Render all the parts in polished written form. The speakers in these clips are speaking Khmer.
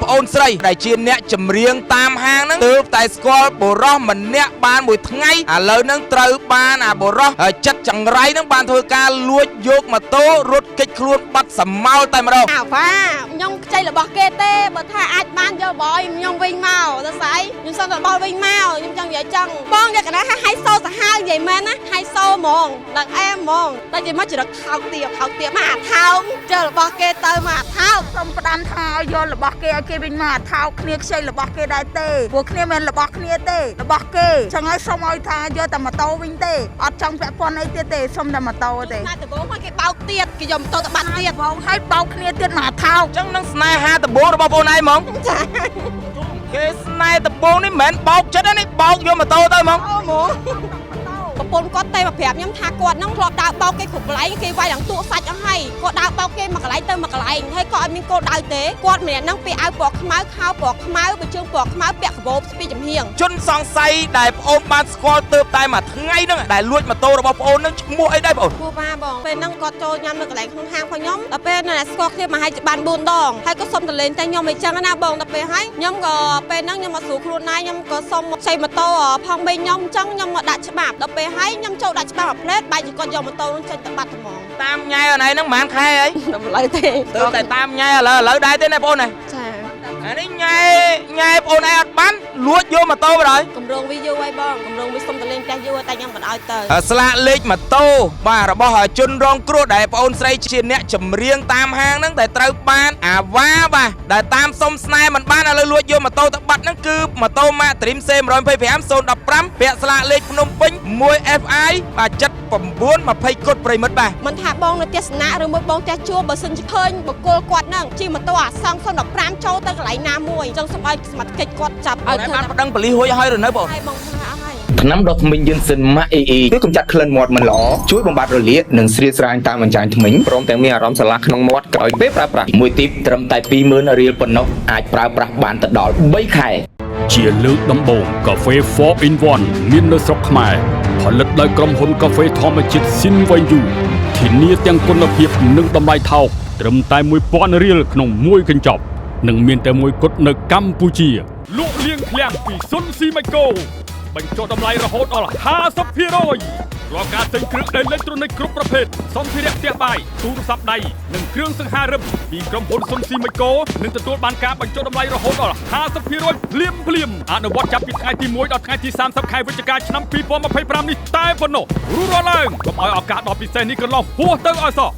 ប្អូនស្រីដែលជាអ្នកចម្រៀងតាមហាងហ្នឹងទើបតែស្គាល់បុរសម្នាក់បានមួយថ្ងៃឥឡូវហ្នឹងត្រូវបានអាបុរសចិត្តចង្រៃហ្នឹងបានធ្វើការលួចយកម៉ូតូរត់គេចខ្លួនបាត់សមោលតែម្ដង អាវ៉ាខ្ញុំខ្ចីរបស់គេទេបើថាអាចបានយកបយខ្ញុំវិញមកទៅស្អីខ្ញុំសុំរបស់វិញមកខ្ញុំចង់និយាយចឹងបងយកកណាហៃសូសាហាវនិយាយមែនណាហៃសូហ្មងដឹងអែមហ្មងតែជាមកចរិតថោកទៀបថោកទៀបមកអាថោកជើរបស់គេទៅមកអាថោក សូមផ្ដាំថាឲ្យយករបស់គេឲ្យគេវិញមកអាថោកគ្នាខ្ចីរបស់គេដែរទេព្រោះគ្នាមិនរបស់គ្នាទេរបស់គេចង់ឲ្យសូមឲ្យថាយកតែម៉ូតូវិញទេអត់ចង់ពាក់ព័ន្ធអីទៀតទេសូមតែម៉ូតូទេ តែដំបូងមកគេបោកទៀតគេយកម៉ូតូទៅបាត់ទៀត បងឲ្យបោកគ្នាទៀតមកអាថោក អញ្ចឹងនឹងស្នេហាដំបូងរបស់បងឯងហ្មង ចា គេស្នេហ៍ដំបូងនេះមិនមែនបោកចិត្តទេនេះបោកយកម៉ូតូទៅហ្មង អូហ្មងប្រពន្ធគាត់ទេមកប្រាប់ខ្ញុំថាគាត់នឹងធ្លាប់ដើរបោកគេគ្រប់កន្លែងគេវាយឡើងតួសាច់អស់ហើយគាត់ដើរបោកគេមួយកន្លែងទៅមួយកន្លែងហើយគាត់អត់មានគោលដៅទេគាត់ម្នាក់ហ្នឹងពាក់អាវពណ៌ខ្មៅខោពណ៌ខ្មៅបើជើងពណ៌ខ្មៅពាក់កាបូបស្ពីចំហៀង ជនសង្ស័យដែលប្អូនបានស្គាល់ទើបតែមួយថ្ងៃហ្នឹងដែលលួចម៉ូតូរបស់ប្អូនហ្នឹងឈ្មោះអីដែរប្អូន គួរបាបងពេលហ្នឹងគាត់ចូលញ៉ាំនៅកន្លែងក្នុងហាងរបស់ខ្ញុំដល់ពេលនៅស្គាល់គ្នាមកហើយបាន4ដងហើយក៏សុំតលេងតែខ្ញុំអីចឹងណាបងដល់ពេលហើយខ្ញុំក៏ពេលហ្នឹងខ្ញុំមកស្រួលខ្លួនឯងខ្ញុំក៏សុំខ្ចីម៉ូតូផងបីខ្ញុំចឹងខ្ញុំមកដាក់ច្បាប់ដល់ពេលហើយខ្ញុំចូលដាក់ច្បាប់មួយផ្លេតបែរជាគាត់យកម៉ូតូនឹងចេញទៅបាត់ត្មង តាមញ៉ែអនឯងហ្នឹងប្រហែលខែអី ដល់ឡើយទេ ទើបតែតាមញ៉ែឥឡូវឥឡូវដែរទេណាប្អូនណា ចា អានេះញ៉ែញ៉ែប្អូនឯងអត់បានលួចយកម៉ូតូបណ្ដោយ កម្រងវាយូរហើយបងកម្រងវាសុំតលេងផ្ទះយូរតែខ្ញុំមិនឲ្យទៅ ស្លាកលេខម៉ូតូបាទរបស់ជនរងគ្រោះដែលប្អូនស្រីជាអ្នកចម្រៀងតាមហាងហ្នឹងដែលត្រូវបានអាវ៉ាបាទដែលតាមសុំស្នេហ៍មិនបានឥឡូវលួចយកម៉ូតូទៅបាត់ហ្នឹងគឺម៉ូតូម៉ាក Dream C 125 015ពាក់ស្លាកលេខភ្នំពេញ 1FI បាទ79 20គុតប្រិមិត្តបាទ មិនថាបងនៅទស្សនៈឬមួយបងផ្ទះជួលបើសិនជាឃើញបុគ្គលគាត់ហ្នឹងជិះម៉ូតូអាសង់015ចូលទៅកន្លែងណាមួយចង់សុំឲ្យសមត្ថកិច្ចគាត់ចាប់ឲ្យធ្វើ បានប្តឹងប៉ូលីសរួចហើយឬនៅបង ហើយបងថាអស់ហើយ ថ្នាំដុសធ្មេញយិនសិនម៉ាក់អេអេ ជួយកម្ចាត់ក្លិនមាត់មិនល្អជួយបំបត្តិរលាកនិងស្រៀតស្រាញតាមអញ្ចាញធ្មេញព្រមទាំងមានអារម្មណ៍ស្រឡះក្នុងមាត់ក្រោយពេលប្រើប្រាស់ មួយទីបត្រឹមតែ20000រៀលប៉ុណ្ណោះអាចប្រើប្រាស់បានទៅដល់3ខែ ជាលើកដំបូងកាហ្វេ4 in 1មាននៅស្រុកខ្មែរផលិតដោយក្រុមហ៊ុនកាហ្វេធម្មជាតិស៊ីនវ៉ៃយូធានាទាំងគុណភាពនិងតម្លៃថោកត្រឹមតែ1000រៀលក្នុងមួយកញ្ចប់និងមានតែមួយគត់នៅកម្ពុជាលក់លៀងឃ្លាំងពីសុនស៊ីម៉ាច់កូបញ្ចុះតម្លៃរហូតដល់50%រាល់ការទិញគ្រឿងអេឡិចត្រូនិកគ្រប់ប្រភេទសម្ភារៈផ្ទះបាយទូរស័ព្ទដៃនិងគ្រឿងសង្ហារឹមពីក្រុមហ៊ុនសុនស៊ីម៉ាច់កូនឹងទទួលបានការបញ្ចុះតម្លៃរហូតដល់50%ភ្លាមភ្លាមអនុវត្តចាប់ពីថ្ងៃទី1ដល់ថ្ងៃទី30ខែវិច្ឆិកាឆ្នាំ2025នេះតែប៉ុណ្ណោះរួចរាល់ឡើងកុំឲ្យឱកាសដ៏ពិសេសនេះកន្លងហួសទៅឲ្យសោះ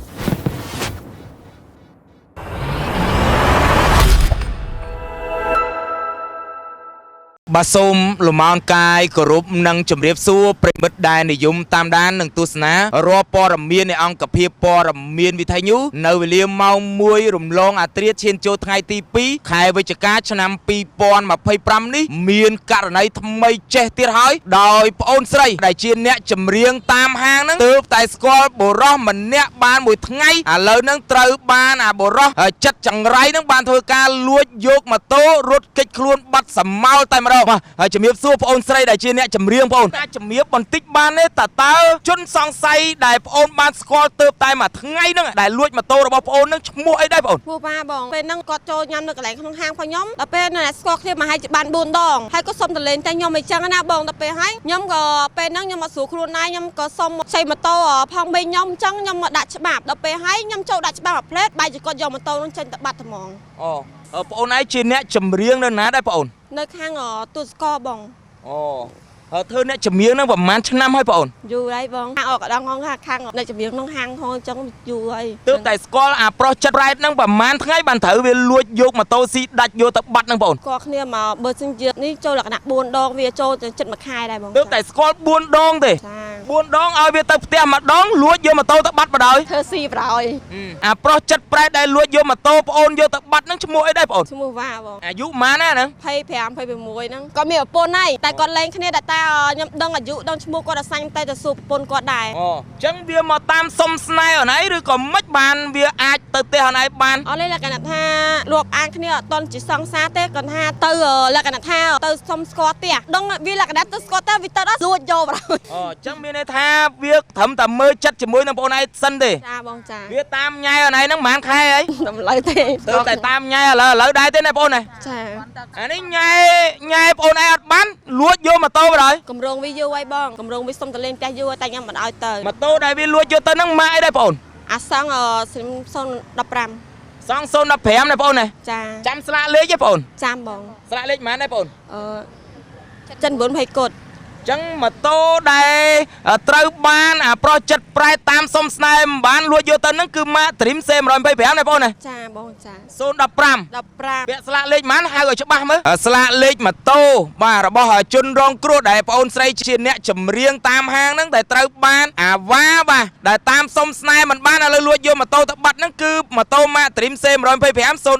បាទសូមលំអរកាយគោរពនិងជម្រាបសួរប្រិមិត្តដែលនិយមតាមដាននិងទស្សនារាល់ព័ត៌មាននៃអង្គភាពព័ត៌មានវិថីញូនៅវេលាម៉ោង1រំលងអាត្រាឈានចូលថ្ងៃទី2ខែវិច្ឆិកាឆ្នាំ2025នេះមានករណីថ្មីចេះទៀតហើយដោយប្អូនស្រីដែលជាអ្នកចម្រៀងតាមហាងហ្នឹងទើបតែស្គាល់បុរសម្នាក់បានមួយថ្ងៃឥឡូវហ្នឹងត្រូវបានអាបុរសចិត្តចង្រៃហ្នឹងបានធ្វើការលួចយកម៉ូតូរត់គេចខ្លួនបាត់សមោលតែម្ដងបាទហើយជំរាបសួរប្អូនស្រីដែលជាអ្នកចម្រៀងប្អូនតែជំរាបបន្តិចបានទេតើតើជនសង្ស័យដែលប្អូនបានស្គាល់ទើបតែមួយថ្ងៃហ្នឹងដែលលួចម៉ូតូរបស់ប្អូនហ្នឹងឈ្មោះអីដែរប្អូន គួរបាបងពេលហ្នឹងគាត់ចូលញ៉ាំនៅកន្លែងក្នុងហាងរបស់ខ្ញុំដល់ពេលនៅស្គាល់គ្នាមកហើយបាន4ដងហើយក៏សុំតលេងតែខ្ញុំអីចឹងណាបងដល់ពេលហើយខ្ញុំក៏ពេលហ្នឹងខ្ញុំមកស្រួលខ្លួនឯងខ្ញុំក៏សុំខ្ចីម៉ូតូផងបីខ្ញុំចឹងខ្ញុំមកដាក់ច្បាប់ដល់ពេលហើយខ្ញុំចូលដាក់ច្បាប់មួយផ្លេតបែរជាគាត់យកម៉ូតូនឹងចេញទៅបាត់ត្មង អូប្អូនឯងជាអ្នកចម្រៀងនៅណាដែរប្អូន នៅខាងទូស្កបង អូហើយធ្វើអ្នកចម្រៀងហ្នឹងប្រហែលឆ្នាំហើយប្អូន យូរហើយបងខាងអកកដងខាងនៅចម្រៀងក្នុងហាងហងចឹងយូរហើយ ទើបតែស្គាល់អាប្រុសចិត្តប្រែតហ្នឹងប្រហែលថ្ងៃបានត្រូវវាលួចយកម៉ូតូស៊ីដាច់យកទៅបាត់ហ្នឹងប្អូន ស្គាល់គ្នាមកបើសិនជានេះចូលលក្ខណៈ4ដងវាចូលទៅចិត្តមួយខែដែរបង ទើបតែស្គាល់4ដងទេ ចា 4ដងឲ្យវាទៅផ្ទះម្ដងលួចយកម៉ូតូទៅបាត់បណ្ដោយ ធ្វើស៊ីប្រហើយ អាប្រុសចិត្តប្រែតដែលលួចយកម៉ូតូប្អូនយកទៅបាត់ហ្នឹងឈ្មោះអីដែរប្អូន ឈ្មោះវ៉ាបង អាយុប៉ុន្មានណាហ្នឹង 25 26ហ្នឹងគាត់មានប្រពន្ធហើយតែគាត់លែងគ្នាតែតា ខ្ញុំដឹងអាយុដឹងឈ្មោះគាត់អាសាញ់តែទៅសួរប្រពន្ធគាត់ដែរ អូអញ្ចឹងវាមកតាមសុំស្នេហ៍អនឯងឬក៏មិនបានវាអាចទៅផ្ទះអនឯងបាន អត់ទេលក្ខណៈថារាប់អានគ្នាអត់តន់ជាសង្សារទេគាត់ថាទៅលក្ខណៈថាទៅសុំស្គាល់ផ្ទះដឹងវាលក្ខណៈទៅស្គាល់ផ្ទះវាទៅដល់លួចយកបណ្ដោយ អូអញ្ចឹងមានន័យថាវាត្រឹមតែមើលចិត្តជាមួយនឹងបងឯងសិនទេ ចាបងចា វាតាមញ៉ែអនឯងហ្នឹងប្រហែលខែអី តម្លៃទេ ទៅតែតាមញ៉ែឥឡូវដែរទេណាបងណា ចា អានេះញ៉ែញ៉ែបងឯងអត់បានលួចយកម៉ូតូបណ្ដោយ កម្រងវាយូរហើយបងកម្រងវាសុំតលេងផ្ទះយូរតែខ្ញុំមិនឲ្យទៅ ម៉ូតូដែលវាលួចយកទៅហ្នឹងម៉ាក់អីដែរបង អាសង015 សង015ណាបងណា ចា ចាំស្លាកលេខទេបង ចាំបង ស្លាកលេខប៉ុន្មានដែរបង អឺ7920កុដ ចឹងម៉ូតូដែលត្រូវបានអាប្រុសចិត្តប្រែតាមសុំស្នេហ៍មិនបានលួចយកទៅហ្នឹងគឺម៉ាក Dream C125 ណាបងណា ចាបងចា 015 15 ពាក់ស្លាកលេខប៉ុន្មានហៅឲ្យច្បាស់មើលស្លាកលេខម៉ូតូបាទរបស់ជនរងគ្រោះដែលប្អូនស្រីជាអ្នកចម្រៀងតាមហាងហ្នឹងដែលត្រូវបានអាវ៉ាបាទដែលតាមសុំស្នេហ៍មិនបានឥឡូវលួចយកម៉ូតូទៅបាត់ហ្នឹងគឺម៉ូតូម៉ាក Dream C125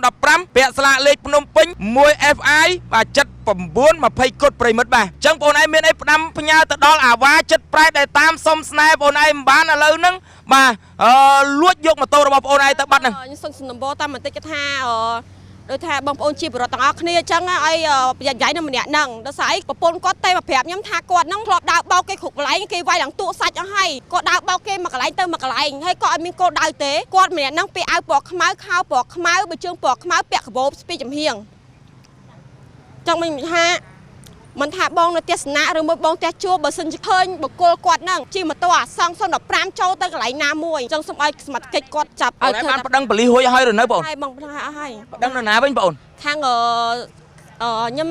015ពាក់ស្លាកលេខភ្នំពេញ 1FI បាទ79 20គុតប្រិមិត្តបាទអញ្ចឹងបងឯងមានអីផ្ដាំផ្ញើទៅដល់អាវ៉ាចិត្តប្រែតដែលតាមសុំស្នេហ៍បងឯងមិនបានឥឡូវហ្នឹងបាទអឺលួចយកម៉ូតូរបស់បងឯងទៅបាត់ហ្នឹង ខ្ញុំសុំសំណូមពរតាមបន្តិចថាដូចថាបងប្អូនជាបរិវត្តទាំងអស់គ្នាអញ្ចឹងឲ្យប្រយ័ត្នប្រយែងនៅម្នាក់ហ្នឹងដោយសារអីប្រពន្ធគាត់តែមកប្រាប់ខ្ញុំថាគាត់ហ្នឹងធ្លាប់ដើរបោកគេគ្រប់កន្លែងគេវាយឡើងតក់សាច់អស់ហើយគាត់ដើរបោកគេមកកន្លែងទៅមកកន្លែងហើយគាត់អត់មានគោលដៅទេគាត់ម្នាក់ហ្នឹងពាក់អាវពណ៌ខ្មៅខោពណ៌ខ្មៅបើជើងពណ៌ខ្មៅពាក់កាបូបស្ពីចំហៀងចង់មិនថាមិនថាបងនៅទស្សនៈឬមួយបងផ្ទះជួលបើសិនជាឃើញបុគ្គលគាត់ហ្នឹងជិះម៉ូតូអាសង់015ចូលទៅកន្លែងណាមួយអញ្ចឹងសូមឲ្យសមត្ថកិច្ចគាត់ចាប់ ឲ្យ ឲ្យ បានប្តឹងប៉ូលីសរួចហើយឬនៅបង ហើយបងប្តឹងឲ្យអស់ហើយ ប្តឹងនៅណាវិញបង ខាងអឺខ្ញុំ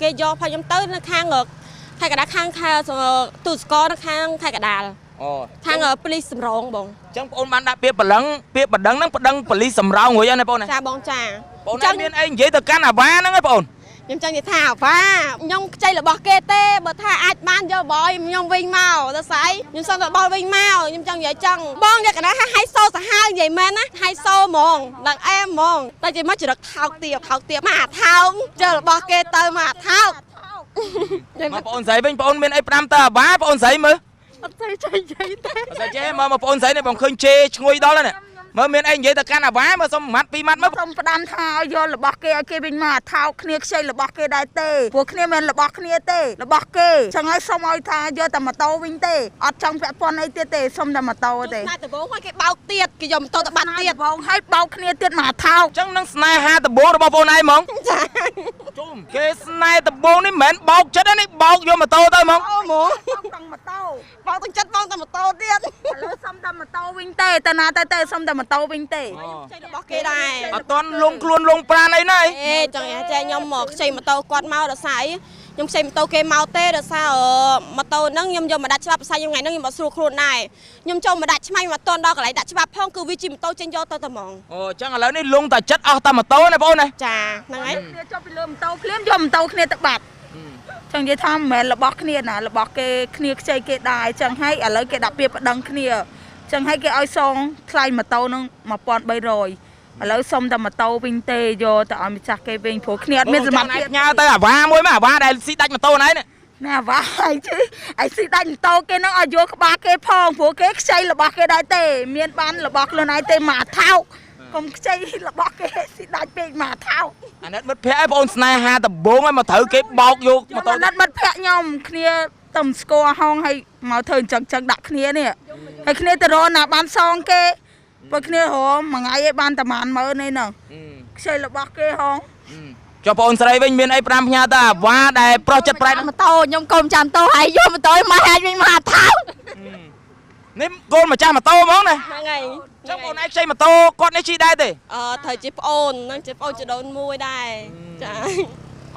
គេយកផលខ្ញុំទៅនៅខាងខេត្តកណ្ដាលខាងខេត្តទូសកលនៅខាងខេត្តកណ្ដាល អូ ខាងប៉ូលីសសំរងបង អញ្ចឹងបងបានដាក់ពាក្យប្លឹងពាក្យបណ្ដឹងហ្នឹងប្តឹងប៉ូលីសសំរោងរួចហើយណាបងណា ចាបងចា បងណាមានអីនិយាយទៅកាន់អាវ៉ាហ្នឹងឯងបង ខ្ញុំចង់និយាយថាវ៉ាខ្ញុំខ្ចីរបស់គេទេបើថាអាចបានយកបយខ្ញុំវិញមកដល់ស្អីខ្ញុំសុំទៅបល់វិញមកខ្ញុំចង់និយាយចង់បងយកកណ្ដាលហៃសូសាហាវនិយាយមែនណាហៃសូហ្មងដល់អែមហ្មងតែជាមកចរិតថោកទៀបថោកទៀបមកអាថោកជើរបស់គេទៅមកអាថោក មកបងស្រីវិញបងមានអីផ្ដាំទៅអាវ៉ាបងស្រីមើល អត់ទេចៃចៃទេ អត់ស្អីចេះមើលមកបងស្រីនេះបងឃើញជេរឈ្ងុយដល់ហើយនេះមើលមានអីនិយាយទៅកាន់អាវ៉ាមើលសុំមួយម៉ាត់ពីរម៉ាត់មើល សូមផ្ដាំថាឲ្យយករបស់គេឲ្យគេវិញមកអាថោកគ្នាខ្ចីរបស់គេដែរទេព្រោះគ្នាមិនរបស់គ្នាទេរបស់គេចឹងហើយសូមឲ្យថាយកតែម៉ូតូវិញទេអត់ចង់ពាក់ព័ន្ធអីទៀតទេសូមតែម៉ូតូទេ ស្នេហ៍ដំបូងហើយគេបោកទៀតគេយកម៉ូតូទៅបាត់ទៀត បងឲ្យបោកគ្នាទៀតមកអាថោក អញ្ចឹងនឹងស្នេហាដំបូងរបស់បងឯងហ្មង ចា ជុំគេស្នេហ៍ដំបូងនេះមិនមែនបោកចិត្តទេនេះបោកយកម៉ូតូទៅហ្មង អូហ្មង បោកទាំងម៉ូតូ បោកទាំងចិត្តបោកទាំងម៉ូតូទៀត ឥឡូវសុំតែម៉ូតូវិញទេទៅណាទៅទេសុំតែម៉ូតូវិញទេ ខ្ចីរបស់គេដែរ អត់តន់លងខ្លួនលងប្រានអីណា អេចង់និយាយចេះខ្ញុំមកខ្ចីម៉ូតូគាត់មកដោយសារអីខ្ញុំខ្ចីម៉ូតូគេមកទេដោយសារម៉ូតូហ្នឹងខ្ញុំយកមកដាក់ច្បាប់ភាសាខ្ញុំថ្ងៃហ្នឹងខ្ញុំអត់ស្រួលខ្លួនដែរខ្ញុំចូលមកដាក់ឆ្មាញ់មកតន់ដល់កន្លែងដាក់ច្បាប់ផងគឺវាជិះម៉ូតូចេញយកទៅតែហ្មង អូអញ្ចឹងឥឡូវនេះលងតែចិត្តអស់តែម៉ូតូណាបងណា ចាហ្នឹងហើយ គ្នាចុះពីលើម៉ូតូភ្លាមយកម៉ូតូគ្នាទៅបាត់ចង់និយាយថាមិនមែនរបស់គ្នាណារបស់គេគ្នាខ្ចីគេដែរចឹងហើយឥឡូវគេដាក់ពាក្យប្តឹងគ្នាចឹងហើយគេឲ្យសងថ្លៃម៉ូតូហ្នឹង1300ឥឡូវសុំតែម៉ូតូវិញទេយកទៅឲ្យម្ចាស់គេវិញព្រោះគ្នាអត់មានសមត្ថភាព ញើទៅអាវ៉ាមួយមកអាវ៉ាដែលស៊ីដាច់ម៉ូតូណៃនេះ ណែវ៉ាយជិះឯស៊ីដាច់ម៉ូតូគេហ្នឹងឲ្យយកក្បាលគេផងព្រោះគេខ្ចីរបស់គេដែរទេមានបានរបស់ខ្លួនឯងទេមកថោកកុំខ្ចីរបស់គេស៊ីដាច់ពេកមកថោក អាណិតមិត្តភក្តិឯងបងស្នេហាដំបូងឯងមកត្រូវគេបោកយកម៉ូតូ ខ្ញុំអាណិតមិត្តភក្តិខ្ញុំគ្នាតែមិនស្គាល់ហងហើយមកធ្វើអញ្ចឹងចឹងដាក់គ្នានេះហើយគ្នាទៅរកណាបានសងគេព្រោះគ្នារកមួយថ្ងៃឯងបានតែប៉ុន្មានម៉ឺនឯហ្នឹងខ្ចីរបស់គេហង ចុះបងស្រីវិញមានអីប្រាំផ្ញើទៅអាវ៉ាដែលប្រុសចិត្តប្រែត ម៉ូតូខ្ញុំកុំចាំតូហើយយកម៉ូតូមកហាច់វិញមកអាថោក នេះកូនម្ចាស់ម៉ូតូហ្មងណា ហ្នឹងហើយ អញ្ចឹងបងឯងខ្ចីម៉ូតូគាត់នេះជិះដែរទេ អឺត្រូវជាប្អូនហ្នឹងជាប្អូនចដូនមួយដែរចា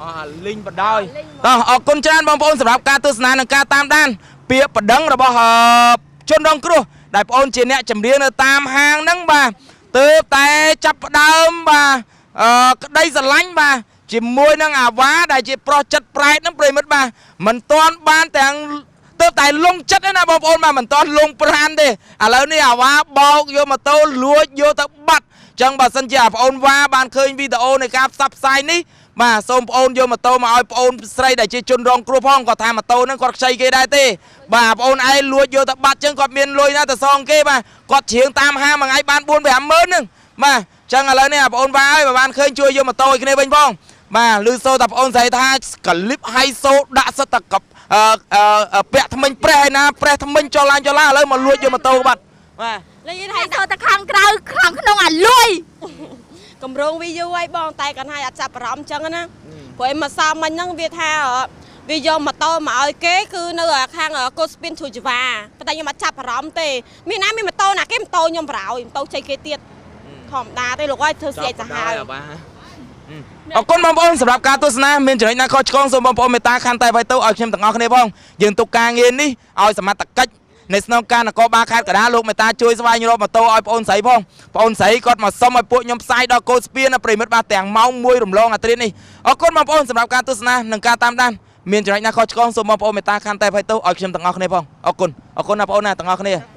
អស់លីងបដ ாய் តោះអរគុណច្រើនបងប្អូនសម្រាប់ការទស្សនានិងការតាមដានពាក្យប្តឹងរបស់ជនរងគ្រោះដែលបងប្អូនជាអ្នកចម្រៀងនៅតាមហាងហ្នឹងបាទទើបតែចាប់ផ្ដើមបាទអឺក្តីស្រឡាញ់បាទជាមួយនឹងអាវ៉ាដែលជាប្រុសចិត្តប្រែតហ្នឹងប្រិមិត្តបាទមិនទាន់បានទាំងទើបតែលងចិត្តឯណាបងប្អូនបាទមិនទាន់លងប្រានទេឥឡូវនេះអាវ៉ាបោកយកម៉ូតូលួចយកទៅបាត់ ចឹងបើសិនជាអាប្អូនវ៉ាបានឃើញវីដេអូនៃការផ្សព្វផ្សាយនេះបាទសូមប្អូនយកម៉ូតូមកឲ្យប្អូនស្រីដែលជាជនរងគ្រោះផងគាត់ថាម៉ូតូហ្នឹងគាត់ខ្ចីគេដែរទេបាទប្អូនឯងលួចយកទៅបាត់ចឹងគាត់មានលុយណាទៅសងគេបាទគាត់ច្រៀងតាមហាងមួយថ្ងៃបាន4 5ម៉ឺនហ្នឹងបាទចឹងឥឡូវនេះអាប្អូនវ៉ាអើយបើបានឃើញជួយយកម៉ូតូឲ្យគ្នាវិញផងបាទឮសូរតែប្អូនស្រីថាកលិបហៃសូដាក់សិតតែកអឺអឺពាក់ថ្មិញប្រេះឯណាប្រេះថ្មិញចុះឡើងចុះឡើងឥឡូវមកលួចយកម៉ូតូបាត់បាទ លេង ហើយចូលតែខាងក្រៅខាងក្នុងអាលួយ កម្រងវីយូឲ្យបងតែគាត់ឲ្យអត់ចាប់អារម្មណ៍ចឹងណាព្រោះឯមកសាមិញហ្នឹងវាថាវាយកម៉ូតូមកឲ្យគេគឺនៅខាងកូស្ពីនធូជីវ៉ាប៉ុន្តែខ្ញុំអត់ចាប់អារម្មណ៍ទេមានណាមានម៉ូតូណាគេម៉ូតូខ្ញុំប្រោយម៉ូតូជ័យគេទៀតធម្មតាទេលោកអើយធ្វើស្អែកសាហាវ អរគុណបងប្អូនសម្រាប់ការទស្សនាមានចំណុចណាខុសឆ្គងសូមបងប្អូនមេត្តាខន្តីអ្វីទៅឲ្យខ្ញុំទាំងអស់គ្នាផងយើងទុកការងារនេះឲ្យសមត្ថកិច្ចនៃស្នងការនគរបាលខេត្តកណ្ដាលលោកមេត្តាជួយស្វែងរកម៉ូតូឲ្យប្អូនស្រីផងប្អូនស្រីគាត់មកសុំឲ្យពួកខ្ញុំផ្សាយដល់កូនស្ពានណាប្រិមិត្តបាទទាំងម៉ោង1រំលងអាត្រានេះអរគុណបងប្អូនសម្រាប់ការទស្សនានិងការតាមដានមានចំណុចណាខុសឆ្គងសូមបងប្អូនមេត្តាខន្តីអ្វីទៅឲ្យខ្ញុំទាំងអស់គ្នាផងអរគុណអរគុណណាបងប្អូនណាទាំងអស់គ្នា។